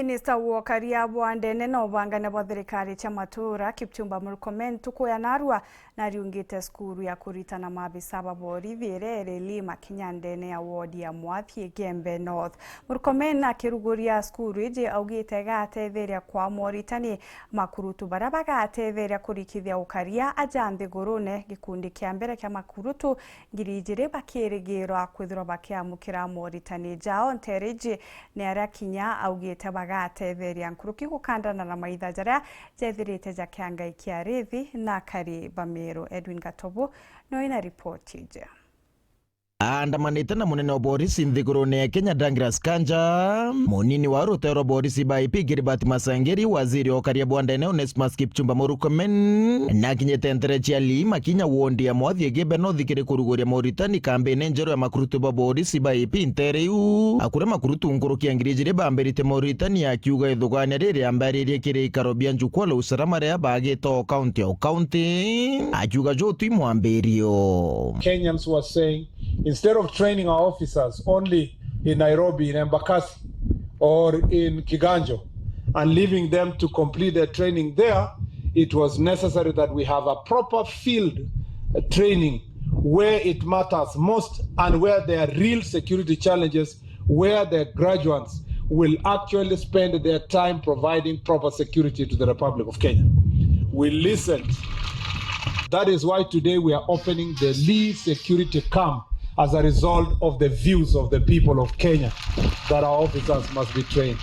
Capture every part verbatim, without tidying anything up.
Minista wa ukaria bwa ndene na ubangania bwa thirikari cia matura, Kipchumba Murkomen, ntuku ya narua nariungite cukuru ya kuritana maabisa ba borithi iria iri Lee Makinya ndene ya wodi ya Mwathi Igembe North. Murkomen akiruguria cukuru iji augite igatetheria kwa moritani makurutu baria bagatetheria kurikithia ukaria aja nthigurune. Gikundi kia mbere kia makurutu ngiri ijiri bakirigirwa kwithirwa bakiamukira moritani jao ntere iji ni aria kinya augite bagatetheria nkuruki gukandana na maitha jaria jethirite jakiangaiki arithi na akari ba Meru. Edwin Gatobu no ina ripoti iji. Aandamanite na munene wa borisi nthigurune ya Kenya, Douglas Kanja, munini wa ruteo rwa borisi ba I P Gilbert Masengeri, waziri wa ukaria bwa ndene Onesmus Kipchumba Murkomen, nakinyite ntere cia Lee Makinya wondi ya Mwathi Igembe North kiri kuruguria moritani kambini njeru ya makurutu ba borisi ba I P ntere iu. Akuria makurutu nkuruki ya ngiri ijiri bambirite moritani, akiuga ithugania riri ambaririe kiri ikaro bia njukwaa la usalama riria bagite o kaunti o kaunti, akiuga juu twi mwambirio. Kenyans were saying, instead of training our officers only in Nairobi, in Embakasi, or in Kiganjo, and leaving them to complete their training there, it was necessary that we have a proper field, uh, training where it matters most and where there are real security challenges, where the graduates will actually spend their time providing proper security to the Republic of Kenya. We listened. That is why today we are opening the Lee Security Camp as a result of the views of the people of Kenya that our officers must be trained.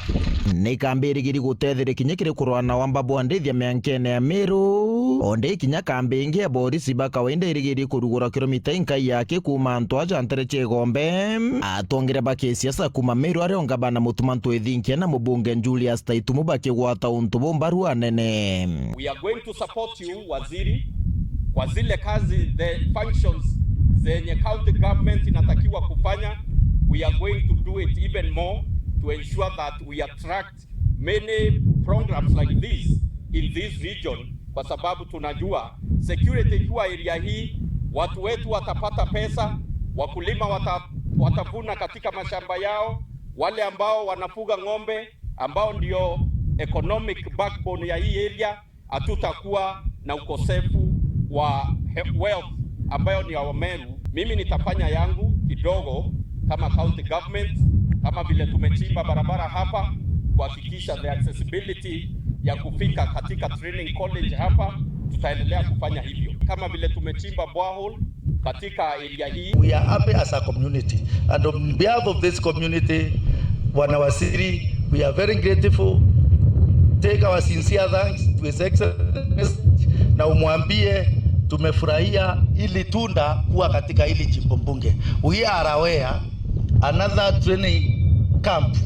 Ni kambi irigiri gutetheria kinya kiri kurwa na wamba bwa ndithia miankene ya Meru. Ondi kinya kambi ingi ya borisi ba kawaida irigiri kurugura kilomita inkai yake kuuma antu aja ntere cia Igombe. Atongere ba kisiasa kuuma Meru aria o ngabana Mutuma M'Ethingia na mubunge Julius Taitumu bakigwata untu buu mbaru anene. We are going to support you, waziri, kwa zile kazi, the functions zenye county government inatakiwa kufanya. We are going to do it even more to ensure that we attract many programs like this in this region, kwa sababu tunajua security ikiwa area hii, watu wetu watapata pesa, wakulima wata-, watavuna katika mashamba yao, wale ambao wanafuga ng'ombe, ambao ndio economic backbone ya hii area, hatutakuwa na ukosefu wa he-, wealth ambayo ni ya Wameru. Mimi nitafanya yangu kidogo kama county government, kama vile tumechimba barabara hapa, kuhakikisha the accessibility ya kufika katika training college hapa, tutaendelea kufanya hivyo. Kama vile tumechimba borehole katika area hii. We are happy as a community, and on behalf of this community, Bwana Waziri, we are very grateful. Take our sincere thanks to His Excellency, na umwambie tumefurahia hili tunda kuwa katika hili jimbo bunge. We are aware another training camp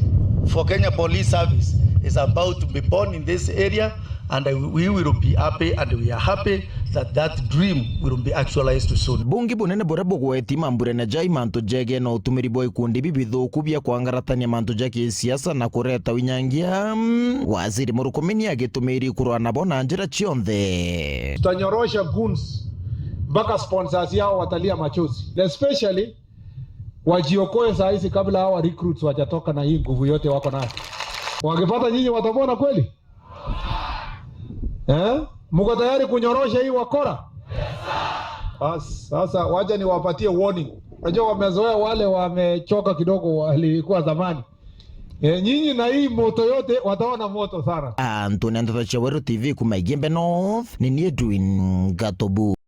for Kenya Police Service is about to be born in this area, and we will be happy, and we are happy that that dream will be actualized soon. Bungi bunene buria bugweti mamburene jai mantu jegee na utumiri bwa ikundi bibithuku bia kwangaratania mantu ja kisiasa na kureta winyangia. Waziri Murkomen agitumiri kurwa nabo na njira cionthe. Tutanyorosha goons mpaka sponsors yao watalia machozi, especially wajiokoe saa hizi kabla hawa recruits wajatoka na hii nguvu yote wako nayo. Wakipata nyinyi watamwona kweli? Eh? Mko tayari kunyorosha hii wakora? Bas, sasa wacha niwapatie warning. Unajua wamezoea wale wamechoka kidogo walikuwa zamani. Eh, nyinyi na hii moto yote wataona moto sana. Antu ni ndeto cia Weru T V kuma Igembe North, ni nie Edwin Gatobu.